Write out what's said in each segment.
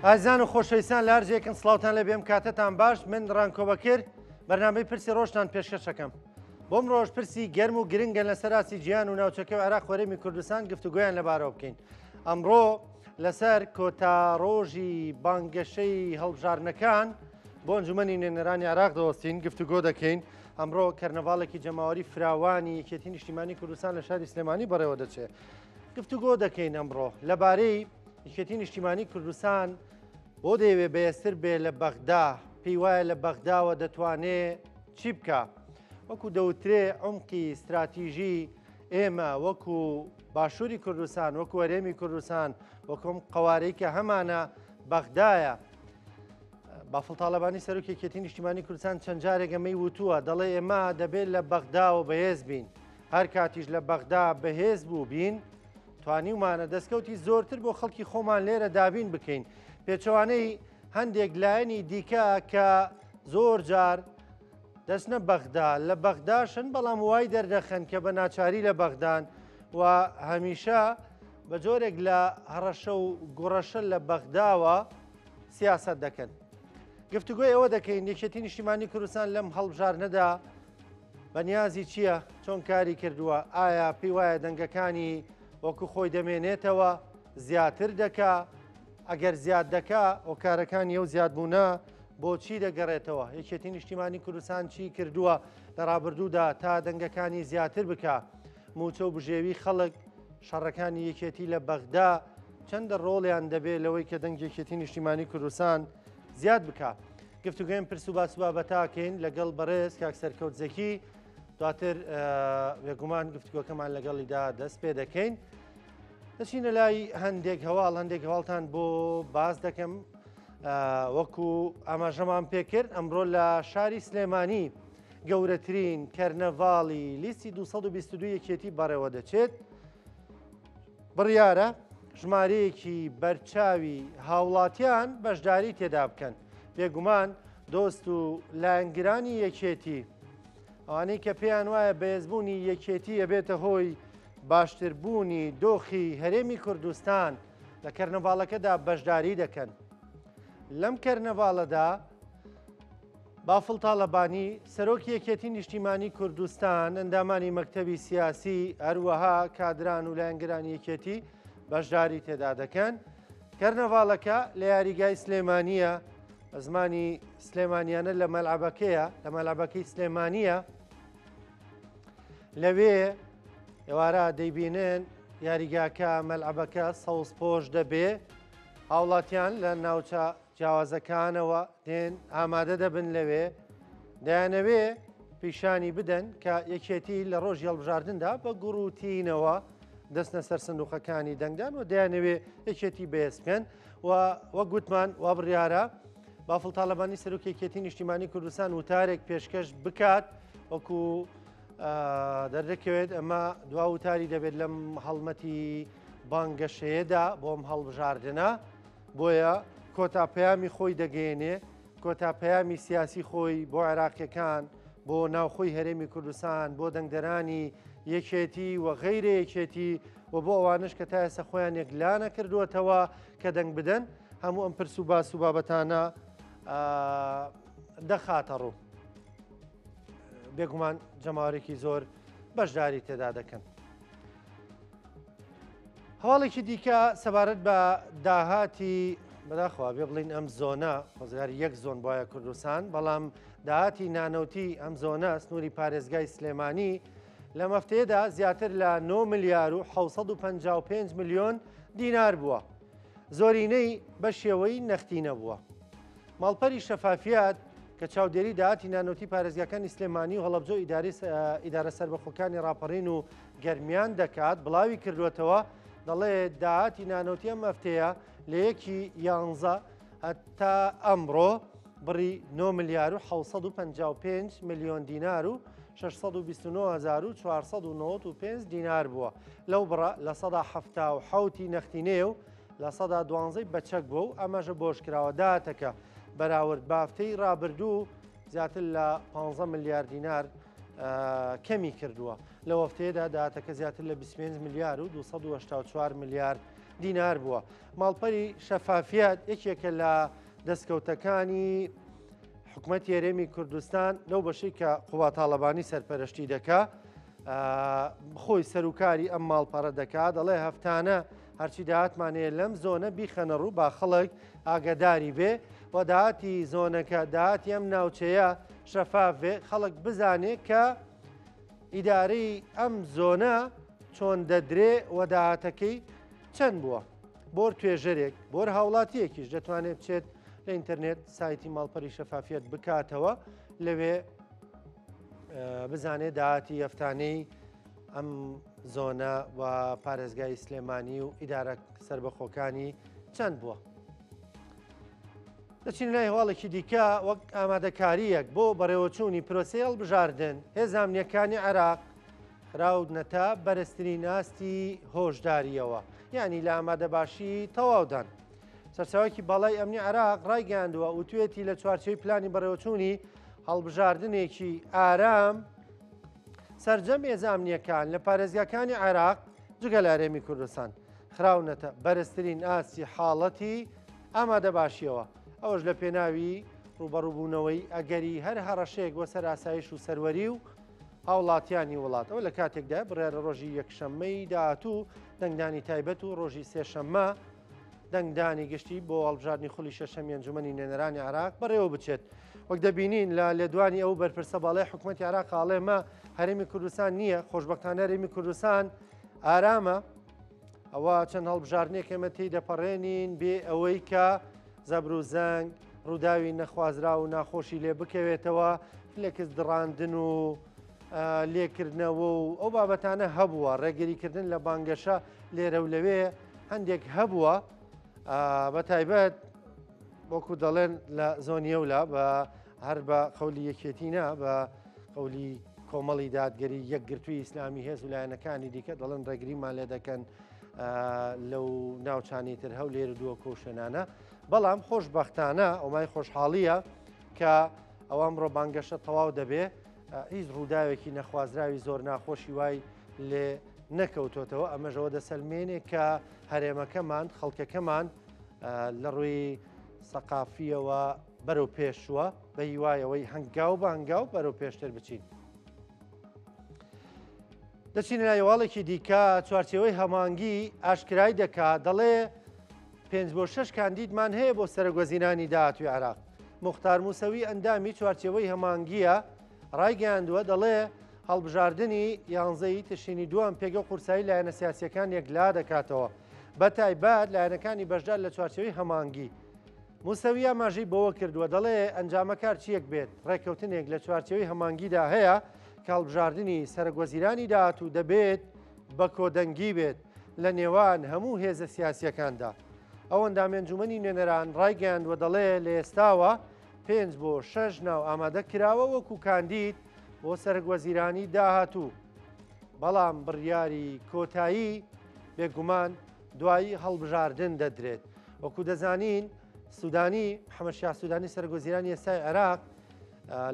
ئازیزان و خۆشەویستان لە هەرجێکن سڵاوتان لێ بێم کاتەتان باش من ڕانکۆ بەکر بەرنامەی پرسی ڕۆژتان پێشکەشەکەم بۆم ڕۆژ پرسی گەرم و گرنگن لە سەراسی جیان و ناوچەکە و عێراق هەرێمی کوردستان گفتوگۆیان لەبارەوە بکەین ئەمڕۆ لەسەر کۆتا ڕۆژی بانگەشەی هەڵبژاردنەکان بۆ ئەنجومەنی نوێنەرانی عێراق دەوەستین گفتوگۆ دەکەین ئەمڕۆ کەرنەڤاڵێکی جەماوەری فراوانی یەکێتی نیشتیمانی کوردستان لە شاری سلێمانی بەڕێوە دەچێت گفتوگۆ دەکەین ئەمڕۆ لەبارەی یەکێتی نیشتیمانی کوردستان بۆ دەیەوێ بەێزتر بێ لە بەغدا پێی وایە لە بەغداوە دەتوانێ چی بکە وەکو دەوترێ عمقی استراتیژی ئێمە وەکو باشووری کوردستان وەکو هەرێمی کوردستان وەکم قوارەی کە هەمانە بەغدایە. بافڵ تاالبانی سەرۆک یەکێتی نیشتیمانی کوردستان چەند جارێک ئەمەی وتووە دەڵێ ئێمە دەبێت لە بەغداوە بەهێز بین هەر کاتیش لە بەغدا بەهێز بوو بین توانیومانە دەستکەوتی زۆرتر بۆ خەڵکی خۆمان لێرە دابین بکەین پێچەوانەی هەندێک لایەنی دیکە کە زۆر جار دەچنە بەغدا لە بەغداشن بەڵام وای دەردەخەن کە بە ناچاری لە بەغدان و هەمیشە بە جۆرێک لە هەڕەشە و گوڕەشە لە بەغداوە سیاسەت دەکەن. گفتوگۆی ئەوە دەکەین یەکێتی نیشتیمانی کوردستان لەم هەڵبژاردنەدا بەنیازی چییە؟ چۆن کاری کردووە؟ ئایا پێی وایە دەنگەکانی وەکو خۆی دەمێنێتەوە؟ زیاتر دەکا؟ ئەگەر زیاد دەکا هۆکارەکانی ئەو زیادبوونە بۆچی دەگەڕێتەوە؟ یەکێتی نیشتیمانی کوردستان چی کردووە لە ڕابردوودا تا دەنگەکانی زیاتر بکا؟ موچە و بژێوی خەڵک، شەڕەکانی یەکێتی لە بەغدا چەندە ڕۆڵیان دەبێت لەوەی کە دەنگ یەکێتی نیشتیمانی کوردستان زیاد بکا؟ گفتوگۆیم پرس و باس و بابەتاکەین لەگەڵ بەڕێز کاک سەرکەوت زەکی دواتر بێگومان گفتوگۆکەمان لەگەڵیدا دەست پێ دەکەین. دەچینە لای هەندێک هەواڵ هەندێک هەواڵتان بۆ باس دەکەم وەکو ئاماژەمان پێکرد ئەمڕۆ لە شاری سلێمانی گەورەترین کەرنەڤاڵی لیستی 222 یەکێتی بەڕێوە دەچێت. بڕیارە ژمارەیەکی بەرچاوی هاوڵاتیان بەشداری تێدا بکەن بێگومان دۆست و لایەنگرانی یەکێتی ئەوانەی کە پێیان وایە بەهێزبوونی یەکێتی ئەبێتە هۆی باشتربوونی دۆخی هەرێمی کوردستان لە کەرنەڤاڵەکەدا بەشداری دەکەن. لەم کەرنەڤاڵەدا بافڵ تاڵەبانی، سەرۆکی یەکێتی نیشتیمانی کوردستان، ئەندامانی مەکتەبی سیاسی، هەروەها کادران و لایەنگرانی یەکێتی بەشداری تێدا دەکەن. کەرنەڤاڵەکە لە یاریگای سلێمانییە، بە زمانی سلێمانیانە لە مەلعەبەکەیە، لە مەلعەبەکەی سلێمانییە. لەوێ ئێوارە دەیبینن یاریگاکە مەلعەبەکە سەوزپۆش دەبێ، هاوڵاتیان لە ناوچە جیاوازەکانەوە دێن ئامادە دەبن لەوێ دەیانەوێ پیشانی بدەن کە یەکێتی لە ڕۆژی هەڵبژاردندا بە گوڕوتینەوە دەستنە سەر سندوقەکانی دەنگدان و دەیانەوێ یەکێتی بەهێز بکەن و وەک گوتمان وا بڕیارە بافڵ تاالبانی سەرۆک یەکێتی نیشتیمانی کوردستان وتارێک پێشکەش بکات وەکو دەردەکەوێت ئەمە دوا وتاری دەبێت لەم هەڵمەتی بانگەشەیەدا بۆم هەڵبژاردنە بۆیە کۆتا پەیامی خۆی دەگەیەنێ، کۆتا پەیامی سیاسی خۆی بۆ عێراقیەکان، بۆ ناوخۆی هەرێمی کوردستان، بۆ دەنگدەرانی یەکێتی و غەیرە یەکێتی و بۆ ئەوانەش کە تا ئێستا خۆیان یەکلا نەکردووەتەوە کە دەنگ بدەن، هەموو ئەم پرس و باس و بابەتانە دەخاتە ڕوو. بێگومان جەماوەرێکی زۆر بەشداری تێدا دەکەن. هەواڵێکی دیکە سەبارەت بە داهاتی بەداخەوە بێ بڵین ئەم زۆنە خۆزگاری یەک زۆن بایە کوردستان بەڵام داهاتی نانەوتی ئەم زۆنە سنووری پارێزگای سلێمانی لە مەفتەیەدا زیاتر لە 9 ملیار و 655 میلیۆن دینار بووە زۆرینەی بە شێوەی نەختی نەبووە. ماڵپەری شەفافیات کە چاودێری داهاتی نانەوتی پارێزگاکانی سلێمانی و هەڵەبجە و ئیدارە سەربەخۆکانی ڕاپەڕین و گەرمیان دەکات بڵاوی کردووەتەوە دەڵێ داهاتی نانەوتی ئەم هەفتەیە لە یەکی یانزە هەتا ئەمڕۆ بڕی 9 ملیار و 655 میلیۆن دینار و 629,495 دینار بووە لەو بڕە 77% نەختینەیە و 12% بە چەک بووە و ئاماژە بۆشکراوە داهاتەکە بەراورد بە هەفتەی رابردوو زیاتر لە 15 ملیار دینار کەمی کردووە. لەو هەفتەیەدا داهاتەکە زیاتر لە 25 ملیار و 284 ملیار دینار بووە. ماڵپەری شەفافیەت یەکێکە لە دەستکەوتەکانی حکومەتی هەرێمی کوردستان لەو بەشەی کە قوبا تاڵەبانی سەرپەرشتی دەکا خۆی سەرکاری ئەم ماڵپەڕە دەکا دەڵێ هەفتانە هەرچی داهاتمان هەیە لەم زۆنە بیخەنە ڕوو با خەڵک ئاگاداری بێ و داهاتی زۆنەکە داهاتی ئەم ناوچەیە شەفاف بێ خەڵک بزانێ کە ئیدارەی ئەم زۆنە چۆن دەدرێ و داهاتەکەی چەند بووە. بۆر توێژەرێک بۆر هاوڵاتیەکیش دەتوانێت بچێت لە ئینتەرنێت سایتی ماڵپەری شەفافیەت بکاتەوە لەوێ بزانێت داهاتی هەفتانەی ئەم زۆنە و پارێزگای سلێمانی و ئیدارە سربەخۆکانی چەند بووە. دەچین لای هەواڵێکی دیکە وەک ئامادەکاریەک بۆ بەڕێوەچوونی پرۆسەی هەڵبژاردن هێزامنیەکانی عێراق خراونەتە بەرزترین ئاستی هۆشدارییەوە، یانی لە ئامادەباشی تەواودان. سەرچاوەیەکی باڵای ئەمنی عێراق ڕایگەیاندووە، وتوێتی لە چوارچێوەی پلانی بەڕێوەچوونی هەڵبژاردنێکی ئارام، سەرجەم هێزە ئەمنییەکان لە پارێزگاکانی عێراق جگە لە هەرێمی کوردستان خراونەتە بەرزترین ئاستی حاڵەتی ئامادەباشیەوە، ئەوەش لە پێناوی ڕووبەڕووبوونەوەی ئەگەری هەر هەڕەشەیەک بۆ سەر ئاسایش و سەروەری و هاوڵاتیانی وڵات. ئەوە لە کاتێکدایە بڕیارە ڕۆژی یەکشەممەی داهاتوو دەنگدانی تایبەت و ڕۆژی سێشەممە دەنگدانی گشتی بۆ هەڵبژاردنی خولی شەشەمی ئەنجومەنی نوێنەرانی عێراق بەڕێوە بچێت. وەک دەبینین لە لێدوانی ئەو بەرپرسە باڵای حکوومەتی عێراق ئاڵێمە هەرێمی کوردستان نییە، خۆشبەختانە هەرێمی کوردستان ئارامە. ئەوە چەند هەڵبژاردنێک ئێمە تێی دەپەڕێنین بێ ئەوەی کە زەبر و زەنگ ڕووداوی نەخوازراو و ناخۆشی لێ بکەوێتەوە، فلێکس دڕاندن و لێکردنەوە و ئەو بابەتانە هەبووە، ڕێگریکردن لە بانگەشە لێرە و لەوێ هەندێک هەبووە، بە تایبەت وەکو دەڵێن لە زۆنیەولا بە هەر بە قەولی یەکێتی نا بە قەولی کۆمەڵی دادگەری یەکگرتووی ئیسلامی هێز و لایەنەکانی دیکە دەڵێن ڕێگریمان لێ دەکەن لەو ناوچانی تر هەولێر و دووە کۆشێنانە بەڵام خۆشببختانە ئەومای خۆشحاڵیە کە ئەوە ئەمڕۆ بانگەشە تەواو دەبێ هیچ ڕووداوێکی نەخوازراوی زۆر ناخۆشی وای لێ نەکەوتۆتەوە ئەمەژەوە دەسەلمێنێ کە هەرێمەکەمان خەڵکەکەمان لە ڕووی سەقافیەوە بەرەو پێشووە بە هیوایەوەی هەنگاو بە هەنگاو بەرەو پێشتر بچین. دەچینە لای هەواڵێکی دیکە چوارچێوەی هەمانگی ئاشکرای دەکات دەڵێ پێنج بۆ شەش کاندیدمان هەیە بۆ سەرۆکوەزیرانی داهاتوی عێراق. موختار موسەوی ئەندامی چوارچێوەی هەمانگییە ڕایگەیاندووە دەڵێ هەڵبژاردنی یانزەی تشرینی دووەم پێگە و قورسایی لایەنە سیاسییەکان یەکلا دەکاتەوە بە تایبەت لایەنەکانی بەشدار لە چوارچێوەی هەمانگی. موسەوی ئاماژەی بەوە کردووە دەڵێ ئەنجامەکە هەرچییەک بێت ڕێککەوتنێک لە چوارچێوەی هەمانگیدا هەیە کە هەڵبژاردنی سەرۆکوەزیرانی داهاتوو دەبێت بە کۆدەنگی بێت لە نێوان هەموو هێزە سیاسییەکاندا. ئەو ئەندامی ئەنجومەنی نوێنەران ڕایگەیاندووە دەڵێ لە ئێستاوە پێنج بۆ شەش ناو ئامادە کراوە وەکو کاندید بۆ سەرکوەزیرانی داهاتوو، بەڵام بڕیاری کۆتایی بێگومان دوای هەڵبژاردن دەدرێت. وەکو دەزانین سودانی، محەمەد شیاع سودانی سەرکوەزیرانی ئێستای عێراق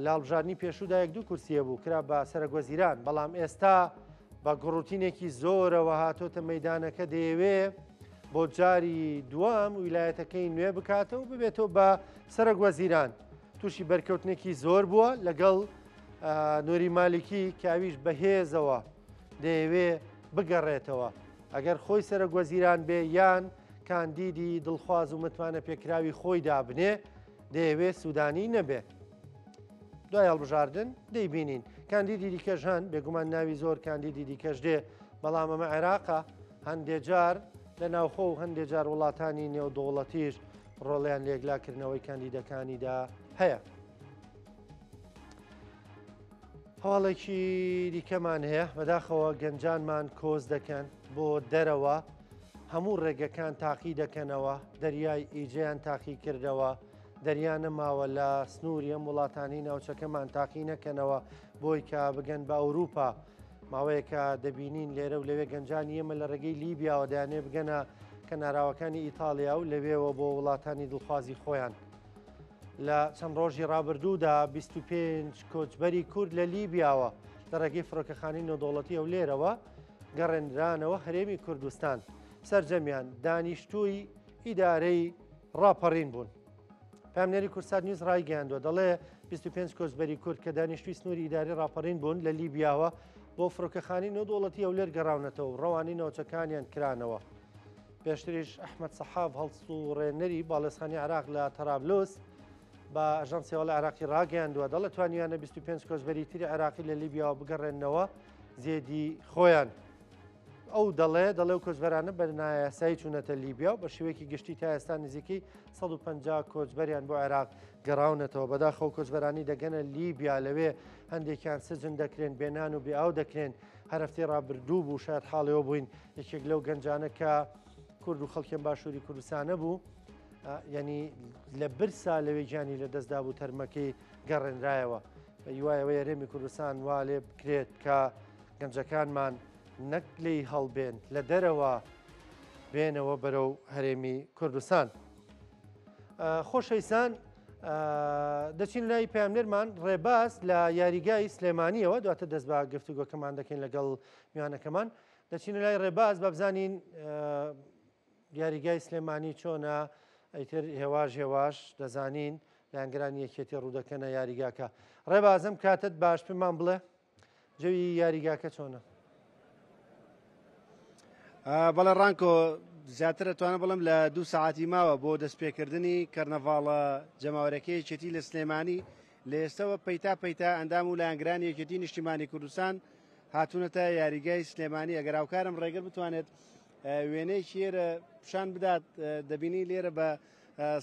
لە هەڵبژاردنی پێشوودا یەک دوو کورسیە بوو کرا بە سەرکوەزیران، بەڵام ئێستا بە گوڕوتینێکی زۆرەوە هاتۆتە مەیدانەکە دەیەوێ بۆ جاری دووەم ویلایەتەکەی نوێ بکاتەوە ببێتەوە بە سەرۆک وەزیران. تووشی بەرکەوتنێکی زۆر بووە لەگەڵ نوری مالیکی کە ئەویش بەهێزەوە دەیەوێ بگەڕێتەوە ئەگەر خۆی سەرۆک وەزیران بێ یان کاندیدی دڵخواز و متمانە پێکراوی خۆی دابنێ دەیەوێ سوودانی نەبێ. دوای هەڵبژاردن دەیبینین کاندیدی دیکەش هەن، بێگومان ناوی زۆر کاندیدی دیکەش دێ، بەڵام ئەمە عێراقە، هەندێ جار لە ناوخۆ و هەندێ جار وڵاتانی نێودەوڵەتیش ڕۆڵیان لە یەکلاکردنەوەی کاندیدەکانیدا هەیە. هەواڵێکی دیکەمان هەیە، بەداخەوە گەنجانمان کۆچ دەکەن بۆ دەرەوە، هەموو ڕێگەکان تاقی دەکەنەوە، دەریای ئیجەیان تاقی کردەوە، دەریا نەماوە لە سنووری ئەم وڵاتانەی ناوچەکەمان تاقی نەکەنەوە بۆی کە بگەن بە ئەوروپا. ماوەیەکە دەبینین لێرە و لەوێ گەنجانی ئێمە لە ڕێگەی لیبیاوە دەیانەوێت بگەنە کەناراوەکانی ئیتاڵیا و لەوێوە بۆ وڵاتانی دڵخوازی خۆیان. لە چەند ڕۆژی ڕابردوودا 25 کۆچبەری کورد لە لیبیاوە لە ڕێگەی فڕۆکەخانەی نێودەوڵەتی هەولێرەوە گەڕێنرانەوە هەرێمی کوردستان. سەرجەمیان دانیشتووی ئیدارەی ڕاپەڕین بوون. پەیامنێری کوردسات نیوز ڕایگەیاندووە، دەڵێ 25 کۆچبەری کورد کە دانیشتووی سنووری ئیدارەی ڕاپەڕین بوون لە لیبیاوە بۆ فڕۆکەخانەی نێودەوڵەتی هەولێر گەڕاونەتەوە و ڕەوانەی ناوچەکانیان کرانەوە. پێشتریش ئەحمەد سەحاف هەڵسوڕێنەری باڵێزخانی عێراق لە تەرابلوس بە ئاژانسی هەواڵی عێراقی ڕاگەیاندووە، دەڵێ توانیویانە 25 کۆچبەری تری عێراقی لە لیبیاوە بگەڕێننەوە زێدی خۆیان. ئەو دەڵێ دەڵێ ئەو کۆچبەرانە بە نایاسایی چوونەتە لیبیا و بە شێوەیەکی گشتی تا ئێستا نزیکەی 150 کۆچبەریان بۆ عێراق گەڕاونەتەوە. بەداخەوە کۆچبەرانی دەگەنە لیبیا، لەوێ هەندێکیان سجن دەکرێن، بێنان و بێئاو دەکرێن. هەر هەفتەی ڕابردوو بوو شایەت حاڵیەوە بووین یەکێک لەو گەنجانە کە کورد و خەڵکیان باشووری کوردستانە بوو، یعنی لە برسا لەوێ گیانی لە دەستدا بوو، تەرمەکەی گەڕێنرایەوە. بە هیوایەوە هەرێمی کوردستان وا لێ بکرێت کە گەنجەکانمان نەک لێی هەڵبێن لە دەرەوە بێنەوە بەرەو هەرێمی کوردستان. خۆشەویستان دەچین لای پەیامنێرمان ڕێباز لە یاریگای سلێمانیەوە، دواتر دەست بە گفتوگۆکەمان دەکەین لەگەڵ میوانەکەمان. دەچین لای ڕێباز بە بزانین یاریگای سلێمانی چۆنە، ئیتر هێواش هێواش دەزانین لایەنگرانی یەکێتی ڕوودەکەنە یاریگاکە. ڕێبازم کاتت باش، پێمان بڵێ جەوی یاریگاکە چۆنە؟ بەڵێ ڕانکۆ، زیاتر ئەتوانم بڵێم لە دوو سەعاتی ماوە بۆ دەستپێکردنی کەرنەڤاڵە جەماوەرەکەی یەکێتی لە سلێمانی. لە ئێستەوە پەیتا پەیتا ئەندام و لایەنگرانی یەکێتی نیشتیمانی کوردستان هاتوونەتە یاریگای سلێمانی. ئەگەر هاوکارم ڕێگر بتوانێت وێنەیەکی ئێرە پیشان بدات، دەبینی لێرە بە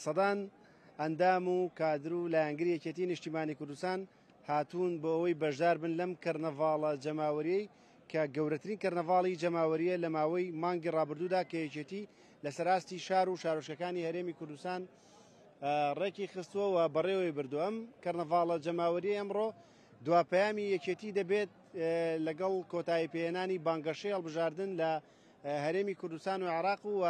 سەدان ئەندام و کادر و لایەنگری یەکێتی نیشتیمانی کوردستان هاتوون بۆ ئەوەی بەشدار بن لەم کەرنەڤاڵە جەماوەریەی کە گەورەترین کەرنەڤاڵی جەماوەریە لە ماوەی مانگی ڕابردوودا کە یەکێتی لەسەر ئاستی شار و شارۆچکەکانی هەرێمی کوردستان ڕێکی خستووە و بەڕێوەی بردووە. ئەم کەرنەڤاڵە جەماوەریە ئەمڕۆ دوا پەیامی یەکێتی دەبێت لەگەڵ کۆتایی پێهێنانی بانگەشەی هەڵبژاردن لە هەرێمی کوردستان و عێراق و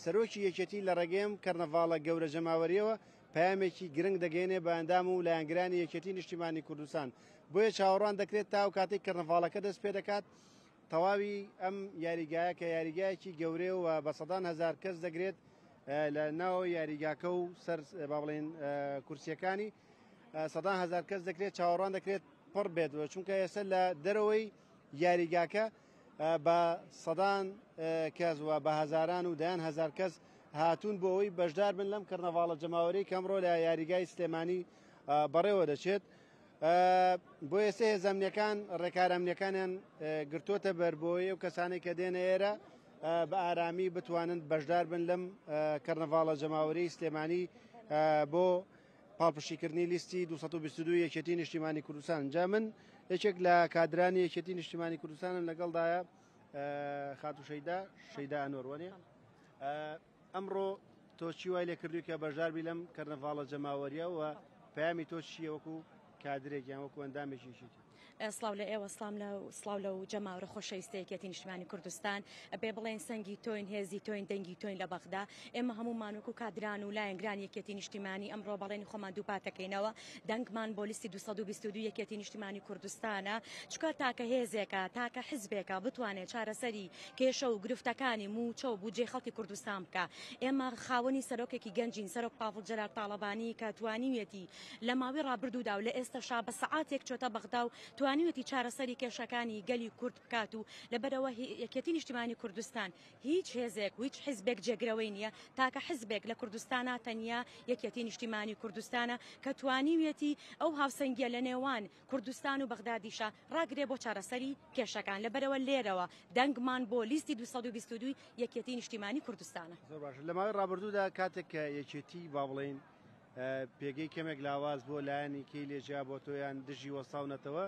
سەرۆکی یەکێتی لە ڕێگەی ئەم کەرنەڤاڵە گەورە جەماوەریەوە پەیامێکی گرنگ دەگەیەنێ بە ئەندام و لایەنگرانی یەکێتی نیشتیمانی کوردستان. بۆیە چاوەڕوان دەکرێت تا ئەو کاتێک کەرنەڤاڵەکە دەست پێ دەکات تەواوی ئەم یاریگایە کە یاریگایەکی گەورەیە و بە سەدان هەزار کەس دەگرێت لە ناوە یاریگاکە و سەر با بڵێن کورسیەکانی سەدان هەزار کەس دەکرێت، چاوەڕوان دەکرێت پڕ بێت، چونکە ئێستا لە دەرەوەی یاریگاکە بە سەدان کەس و بە هەزاران و دەیان هەزار کەس هاتوون بۆ ئەوەی بەشدار بن لەم کەرنەڤاڵە جەماوەری کە ئەمڕۆ لە یاریگای سلێمانی بەڕێوە دەچێت. بۆ ئێستا هێزە ئەمنیەکان ڕێکارە ئەمنیەکانیان گرتووەتە بەر بۆی ئەو کەسانەی کە دێنە ئێرە بە ئارامی بتوانن بەشدار بن لەم کەرنەڤاڵە جەماوەری سلێمانی بۆ پاڵپشتیکردنی لیستی 222 یەکێتی نیشتیمانی کوردستان. جا من یەکێک لە کادرانی یەکێتی نیشتیمانی کوردستانم لەگەڵدایە، خاتوو شەیدا، شەیدا ئەنوەر وەنیە؟ ئەمڕۆ تۆ چی وای لێ کردووی کە بەشداربی لەم کەرنەڤاڵە جەماوەریە و پەیامی تۆ چییە وەکو کادرێک یان وەکو ئەندامێکی یەکێتی؟ سڵاو لە ئێوە، سڵام لە سڵاو لەو جەماوەرە خۆشەویستە یەکێتی نیشتمانی کوردستان. بێ بڵێن سەنگی تۆین، هێزی تۆین، دەنگی تۆین لە بەغدا. ئێمە هەموومان وەکو کادران و لایەنگران یەکێتی نیشتیمانی ئەمڕۆ بەڵێنی خۆمان دووپاتەکەینەوە، دەنگمان بۆ لیستی 222 یەکێتی نیشتیمانی کوردستانە، چونکە تاکە هێزێکە، تاکە حزبێکە بتوانێت چارەسەری کێشە و گرفتەکانی مووچە و بودجەی خەڵکی کوردستان بکا. ئێمە خاوەنی سەرۆکێکی گەنجین، سەرۆک پاڤڵ جەلال تاڵەبانی، کە توانیویەتی لە ماوەی ڕابردوودا و لە ئێستەشا بە سەعاتێک چۆتە بەغدا و توانیویەتی چارەسەری کێشەکانی گەلی کورد بکات و لەبەرئەوە یەکێتی نیشتیمانی کوردستان هیچ هێزێک و هیچ حیزبێک جێگرەوەی نییە، تاکە حیزبێک لە کوردستانا تەنیا یەکێتی نیشتیمانی کوردستانە کە توانیویەتی ئەو هاوسەنگیە لە نێوان کوردستان و بەغدادیشا ڕاگرێ بۆ چارەسەری کێشەکان، لەبەرئەوە لێرەوە دەنگمان بۆ لیستی 222 یەکێتی نیشتیمانی کوردستانە. زۆر باشە، لە ماوەی ڕابردوودا کاتێک کە یەکێتی با بڵێین پێگەی کەمێک لاواز بۆ لایەنی کەی لێ جیا بۆ تۆ یان دژی وەستاونەتەوە،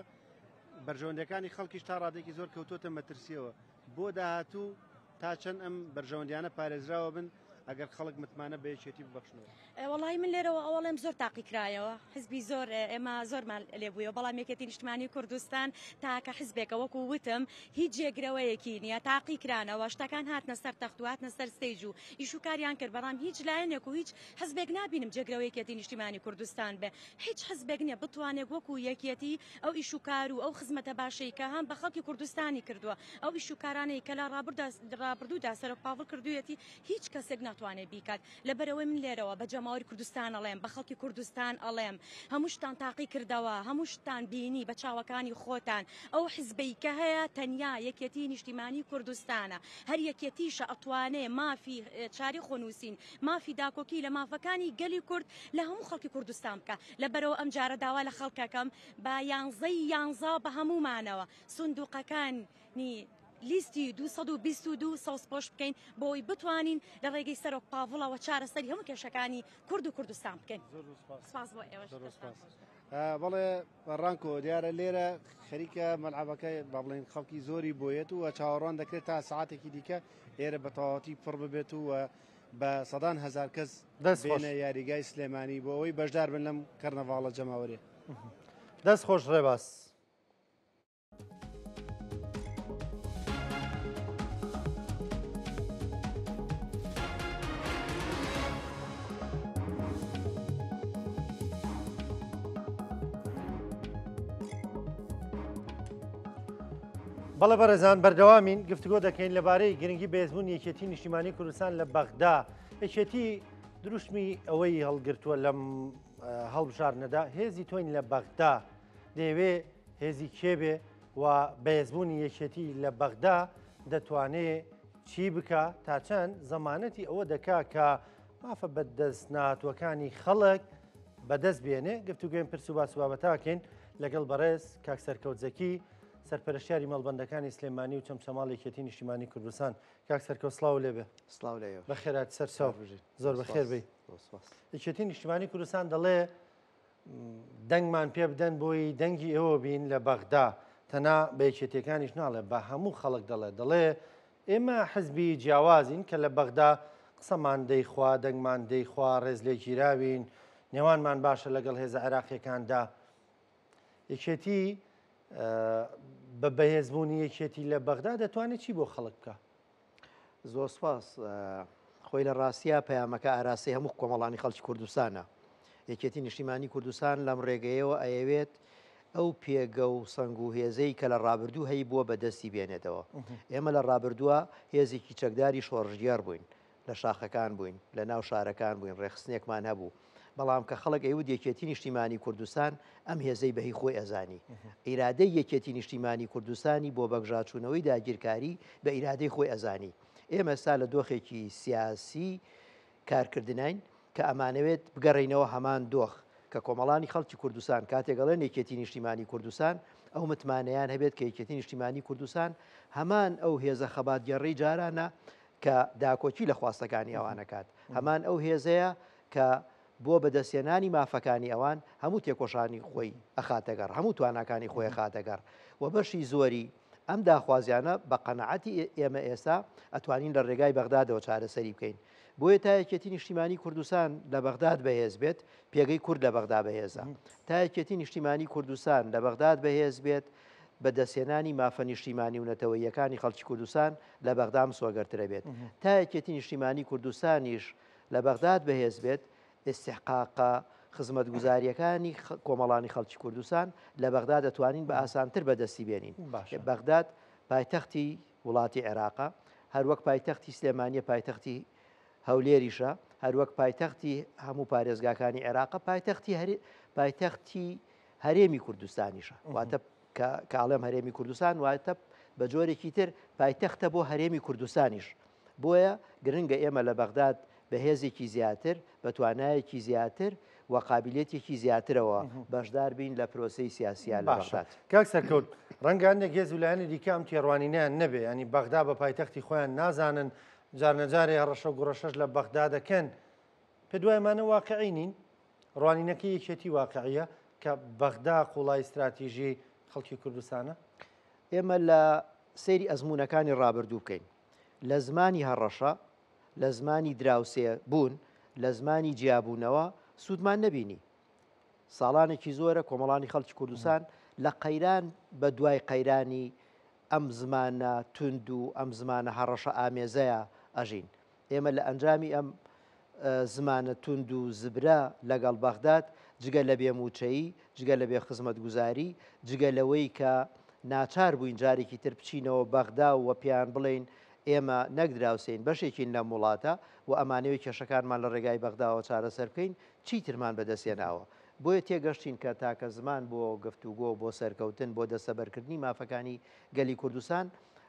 بەرژەوەندیەکانی خەڵکیش تا ڕادێکی زۆر کەوتۆتە مەترسیەوە، بۆ داهاتوو تا چەند ئەم بەرژەوەندیانە پارێزراوە بن، ئەگەر خەڵک متمانە بە یەکێتی ببەخشنەوە؟ وەڵایی من لێرەوە ئەوەڵێم زۆر تاقیکرایەوە حزبی زۆر ئێمە زۆرمان لێ بوویەوە بەڵام یەکێتی نیشتمانی کوردستان تاکە حزبێکە وەکو وتم هیچ جێگرەوەیەکی نییە تاقی کرانەوە شتەکان هاتنە سەر تەخت و هاتنە سەر stage و ئیش و کاریان کرد بەڵام هیچ لایەنێک و هیچ حزبێک نابینم جێگرەوە یەکێتی نیشتیمانی کوردستان بێ هیچ حزبێک نییە بتوانێت وەکو یەکێتی ئەو ئیش و کار و ئەو خزمەتە باشەی کە هەم بە خەڵکی کوردستانی کردووە ئەو ئیش و کارانەی کە لە ڕابردوودا سەرۆک پاڤڵ کردوویەتی هیچ کەسێک ناتوانێت بیکات لەبەرئەوەی من لێرەوە بە جەماوەری کوردستان ئەڵێم، بە خەڵکی کوردستان ئەڵێم، هەموو شتان تاقی کردەوە، هەموو شتان بینی بە چاوەکانی خۆتان، ئەو حزبەی کە هەیە تەنیا یەکێتی نیشتیمانی کوردستانە، هەر یەکێتیشە ئەتوانێ مافی چاری خۆنووسین، مافی داکۆکی لە مافەکانی گەلی کورد لە هەموو خەڵکی کوردستان بکا. لەبەرئەوە ئەمجارە داوا لە خەڵک ئەکەم بە یانزەی یانزە بە هەموومانەوە سندوقەکانی لیستی 222 سەوزپۆش بکەین بۆ ئەوەی بتوانین لە ڕێگەی سەرۆک پاڤڵەوە چارەسەری هەموو کێشەکانی کورد و کوردستان بکەین. سپاس بۆ ئێوەش. بەڵێ ڕانکۆ دیارە لێرە خەریکە مەلعەبەکە با بڵێن خەڵکی زۆری بۆیەت و چاوەڕوان دەکرێت تا ساعتێکی دیکە ئێرە بە تەواوەتی پڕ ببێت و بە سەدان هەزار کەس دەست بێنە یاریگای سلێمانی بۆ ئەوەی بەشدار بن لەم کەرنەڤاڵە جەماوەریە. دەست خۆش ڕێباز. بەڵێ بەڕێزان بەردەوامین گفتگۆ دەکەین لەبارەی گرنگی بەهێزبوون یەکێتی نیشتیمانی کوردستان لە بەغدا یەکێتی دروشمی ئەوەی هەڵگرتووە لەم هەڵبژاردنەدا هێزی تۆین لە بەغدا دەیەوێ هێزی کێ بێ و بەهێزبوونی یەکێتی لە بەغدا دەتوانێ چی بکا تا چەند زەمانەتی ئەوە دەکا کە مافە بەدەست نەهاتووەکانی خەڵک بەدەست بێنێ گفتوگوێن پرس و باس و بابەتاکەین لەگەڵ بەڕێز کاک سەرکەوت زەکی سەرپەرشتیاری مەڵبەندەکانی سلێمانی و چەمچەماڵ یەکێتی نیشتیمانی کوردستان کاک سەرکەوت سڵاو لێبێ سڵاو لێ بەخێرات سەر چاو زۆر بەخێر بی یەکێتی نیشتیمانی کوردستان دەڵێ دەنگمان پێ بدەن بۆی دەنگی ئێوە بین لە بەغدا تەنا بە یەکێتیەکانیش ناڵێ بە هەموو خەڵک دەڵێ دەڵێ ئێمە حزبی جیاوازین کە لە بەغدا قسەمان دەیخوا دەنگمان دەیخوا ڕێز لێگیراوین نێوانمان باشە لەگەڵ هێزە عێراقیەکاندا یەکێتی بە بەهێزبوونی یەکێتی لە بەغدا دەتوانێت چی بۆ خەڵک بکە؟ زۆر سپاس. خۆی لە ڕاستیا پەیامەکە ئاراستەی هەموو کۆمەڵانی خەڵکی کوردستانە. یەکێتی نیشتیمانی کوردستان لەم ڕێگەیەوە ئەیەوێت ئەو پێگە و سەنگ و هێزەی کە لە ڕابردوو هەی بووە بەدەستی بێنێتەوە. ئێمە لە ڕابردووە هێزێکی چەکداری شۆڕشگێڕ بووین. لە شاخەکان بووین، لە ناو شارەکان بووین، ڕێکخستنێکمان هەبوو. بەڵام کە خەڵک ئەیوت یەکێتی نیشتیمانی کوردستان ئەم هێزەی بە هی خۆی ئەزانی. ئیرادەی یەکێتی نیشتیمانی کوردستانی بۆ بەگژاچوونەوەی داگیرکاری بە ئیرادەی خۆی ئەزانی. ئێمە ئێستا لە دۆخێکی سیاسی کارکردناین کە ئەمانەوێت بگەڕێینەوە هەمان دۆخ کە کۆمەڵانی خەڵکی کوردستان کاتێک ئەڵێن یەکێتی نیشتیمانی کوردستان ئەو متمانەیان هەبێت کە یەکێتی نیشتیمانی کوردستان هەمان ئەو هێزە خەباتگێڕەی جارانە کە داکۆکی لە خواستەکانی ئەوان ئەکات، هەمان ئەو هێزەیە کە بۆ بەدەستهێنانی مافەکانی ئەوان هەموو تێکۆشانی خۆی ئەخاتەگەڕ، هەموو تواناکانی خۆی ئەخاتەگەڕ و بەشی زۆری ئەم داخوازیانە بە قەناعەتی ئێمە ئێستا ئەتوانین لە ڕێگای بەغدادەوە چارەسەری بکەین. بۆیە تا یەکێتی نیشتیمانی کوردستان لە بەغداد بەهێز بێت، پێگەی کورد لە بەغدا بەهێزە. تا یەکێتی نیشتیمانی کوردستان لە بەغداد بەهێز بێت، بەدەستهێنانی مافە نیشتیمانی و نەتەوەییەکانی خەڵکی کوردستان لە بەغدا مسۆگەرترە بێت. تا یەکێتی نیشتیمانی کوردستانیش لە بەغداد بەهێز بێت، ئیستیحقاقە خزمەتگوزارییەکانی کۆمەڵانی خەڵکی کوردستان لە بەغدا دەتوانین بە ئاسانتر بەدەستی بێنین. بەغداد پایتەختی وڵاتی عێراقە، هەروەک پایتەختی سلێمانییە پایتەختی هەولێریشە، هەروەک پایتەختی هەموو پارێزگاکانی عێراقە، پایتەختی هەرێمی کوردستانیشە. واتە کە کە ئەڵێم هەرێمی کوردستان واتە بە جۆرێکی تر پایتەختە بۆ هەرێمی کوردستانیش. بۆیە گرنگە ئێمە لە بەغداد بە هێزێکی زیاتر، بە توانایەکی زیاتر و قابیلیەتێکی زیاترەوە بەشدار بین لە پرۆسەی سیاسییا لە باشە بەغداد. کاک سەرکەوت، ڕەنگە هەندێک هێز و لایەنی دیکە ئەم تێڕوانینەیان نەبێ، یانی بەغدا بە پایتەختی خۆیان نازانن، جارنەجارێ هەڕەشە و گوڕەشەش لە بەغدا دەکەن. پێت وایە ئەمانە واقعی نین؟ ڕوانینەکەی یەکێتی واقعیە کە بەغدا قوڵایی ستراتیژی خەڵکی کوردستانە؟ ئێمە لە سەیری ئەزموونەکانی ڕابردوو بکەین لە زمانی هەڕەشە، لە زمانی دراوسێ بوون، لە زمانی جیابوونەوە سوودمان نەبینی. ساڵانێکی زۆرە کۆمەڵانی خەڵکی کوردستان لە قەیران بە دوای قەیرانی ئەم زمانە توند و ئەم زمانە هەڕەشە ئامێزەیە ئەژین. ئێمە لە ئەنجامی ئەم زمانە توند و زبرە لەگەڵ بەغداد، جگە لە بێ مووچەیی، جگە لە بێ خزمەتگوزاری، جگە لەوەی کە ناچار بووین جارێکی تر بچینەوە بەغدا و پێیان بڵێین ئێمە نەک دراوسێین، بەشێکین لەم وڵاتە و ئەمانەوێ کێشەکانمان لە ڕێگای بەغداوە چارەسەر بکەین، چیترمان بەدەستهێناوە. بۆیە تێگەشتین کە تاکە زمان بۆ گفتوگۆ، بۆ سەرکەوتن، بۆ دەستەبەرکردنی مافەکانی گەلی کوردستان،